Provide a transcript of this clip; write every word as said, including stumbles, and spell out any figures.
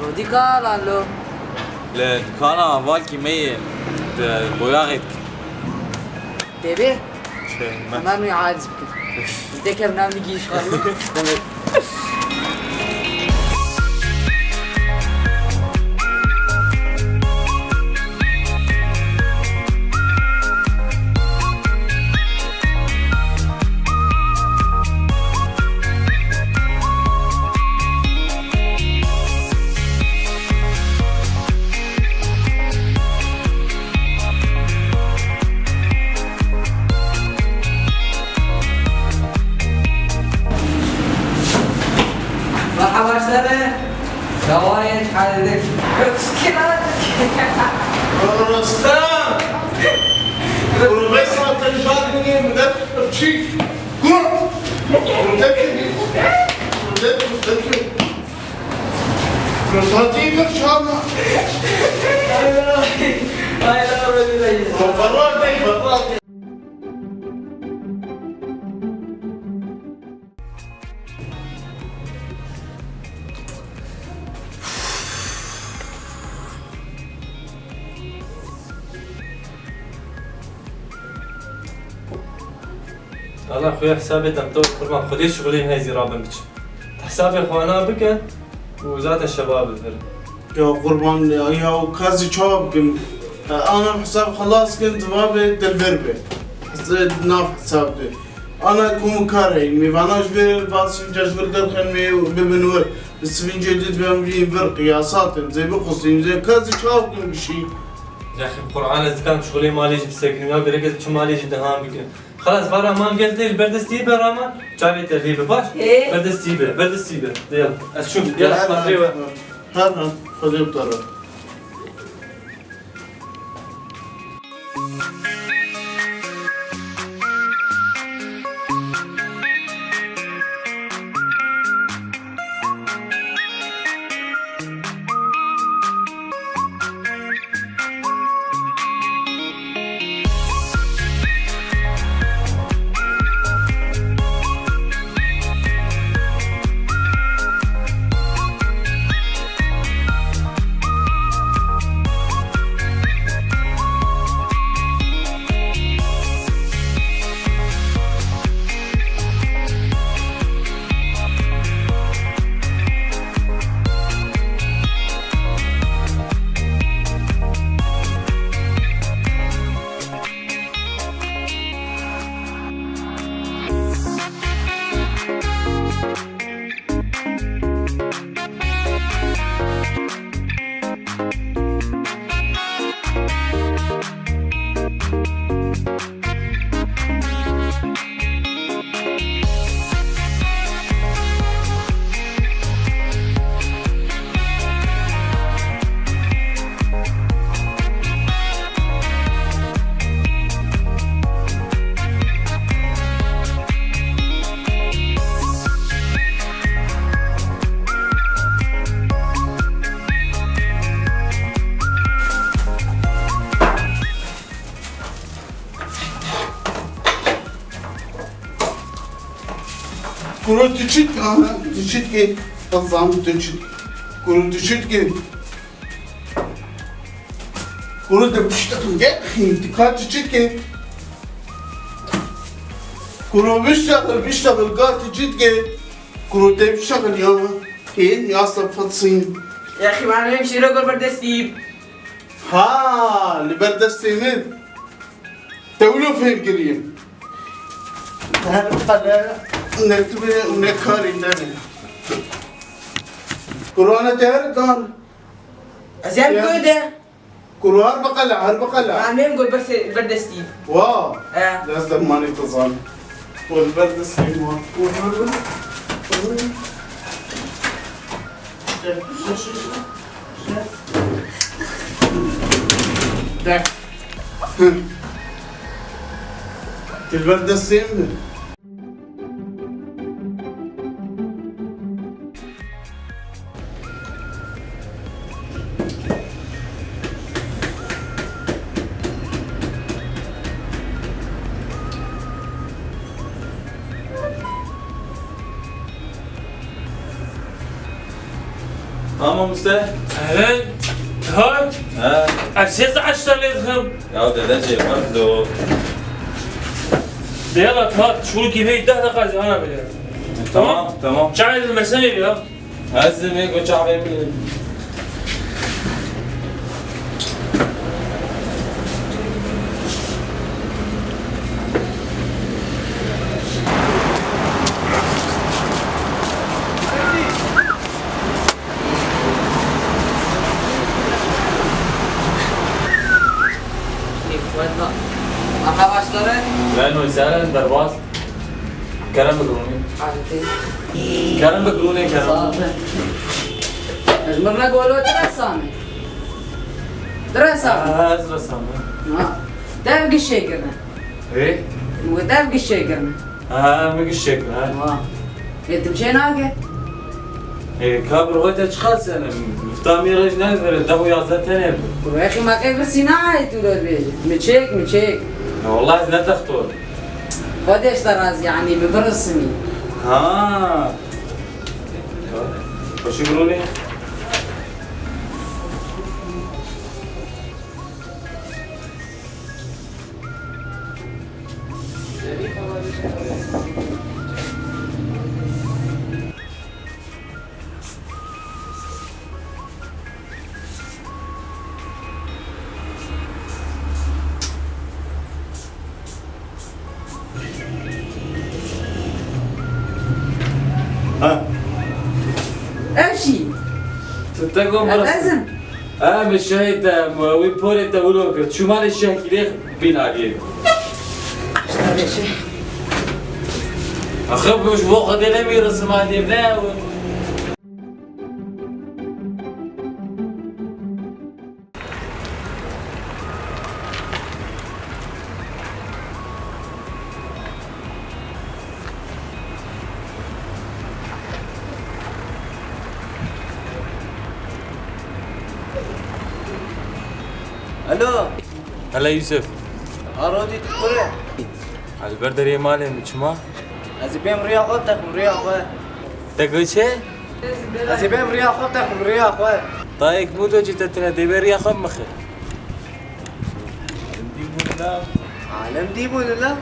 Rodîka lalo. Li dikana Valkî me yê di boyaxê dikir. Dêbê? Şey, me. Hemen wî aciz bikin. Dêke bi navê gîş xanî. Demê. Merhaba, şere. Dawayê çaredik. Rostem! Rostem! Rostem! Rostem! Rostem! Rostem! Rostem! Rostem! Rostem! Rostem! Ay, ay, ay, ay. Ferhat Bey, Ferhat Bey. Allah xuya hesabê dem to qurban, Xwedê şixulê hezî rabin biçin. Hesabê xwana bike û zaten şeva bivirin. Ya qurban ya, ya kazî çawa bikim? Ana hesab xelas kin, divabê dilber be. Hesab, nav hesab be. Ana ku min kar heyî, mêvana ji vê re basî, ca ji vir derxin wê û bibin wir. Li sivincê did ben vî vir qiyasat in, zê bixusîn, zê kazî çawa bikim gişî? Yaxî bi Qur'an ez dikarim şixulê malê jî bisekinîm, ya gerek ez biçim malê jî dihan bikim. Xelas, va raman gel tê li ber destî be raman, çavê te vê be baş. Ê. Ber destî be, ber destî be. De ya, ez çûm, ya, her, xatirê we. Her, her, Xwedê bi te re. Kuro tu çi dikî? Aha, tu çi dikî? Ez zanim tu çi dikî. Kuro tu çi dikî? Kuro de biştexil, gel, tu ka tu çi dikî? Kuro biştexil, biştexil, ka tu çi dikî? Kuro de biştexil ya. Kê, ya se fetsîn. Ya xî, malimê şîro kir ber destî. Ha, li ber destê min. Te wilo fêr kirî. Her qele ne tu bê û ne karî te bê. Kurane te her dan. Ez ê em Ya. Kuyê de. Kuro her biqele, her biqele. Em ê em go ber se-, ber destî. Wa. E. Dest dermanê tu zan. Ol ber destî wa. Ol ber destî. De. Til ber destê min. Ha mamoste? Ehlen. Hay. He. Ez sê saet ji te lê dixim. Ya dede jê, bak do. De yala, hat, şûlkî vê deh deqa zî hana bile. Tamam, tamam. Çayê li mesenê ya. Ez ê go çavê min. Merhaba başkanım. Merhaba, seren, derbas. Kerem bik rûnê. Hadi. Kerem bik rûnê, kerem. Sağ ol. Ez mirna golo, tu resam î. Tu resam î. Ha, ez resam î. Ha. Dev gişê kirine. Ê? Û dev gişê kirine. Ha, mi gişê kirine. Ha. Ê, tu çê nake? Ê, ka bi rohê te çiqas, yani, mifta mî rêj ne, deh û yazdeh tenê bi. Bi rohê xî ma qey birsî nayê tu dor bêjî. Mi çêk, mi çêk. Ya, wallahî ez ne textor. Xwedê ji te razî, yanî bi birisimî. Ha. Xweşik rûnê. Ha. Ev jî. Tu te got. Ev ez im. Ha, min şehê te, wî porê te wilo kir. Çû malê şehkî lê bîn aliyê. Axe, bu ji bo Xwedê nemî resim aliyê ne. Alo. Hele Yusuf. Ha, Rodî, tu kur e? Ez li ber derê malê min, çima? Ez ê bêm rêya xwe, biteqim rêya xwe. Te got çi? Ez ê bêm rêya xwe, biteqim rêya xwe. Dayik, mû do cî te tune, dê bê rêya xwe bimixe. Alem dî bû lila. Alem dî bû lila?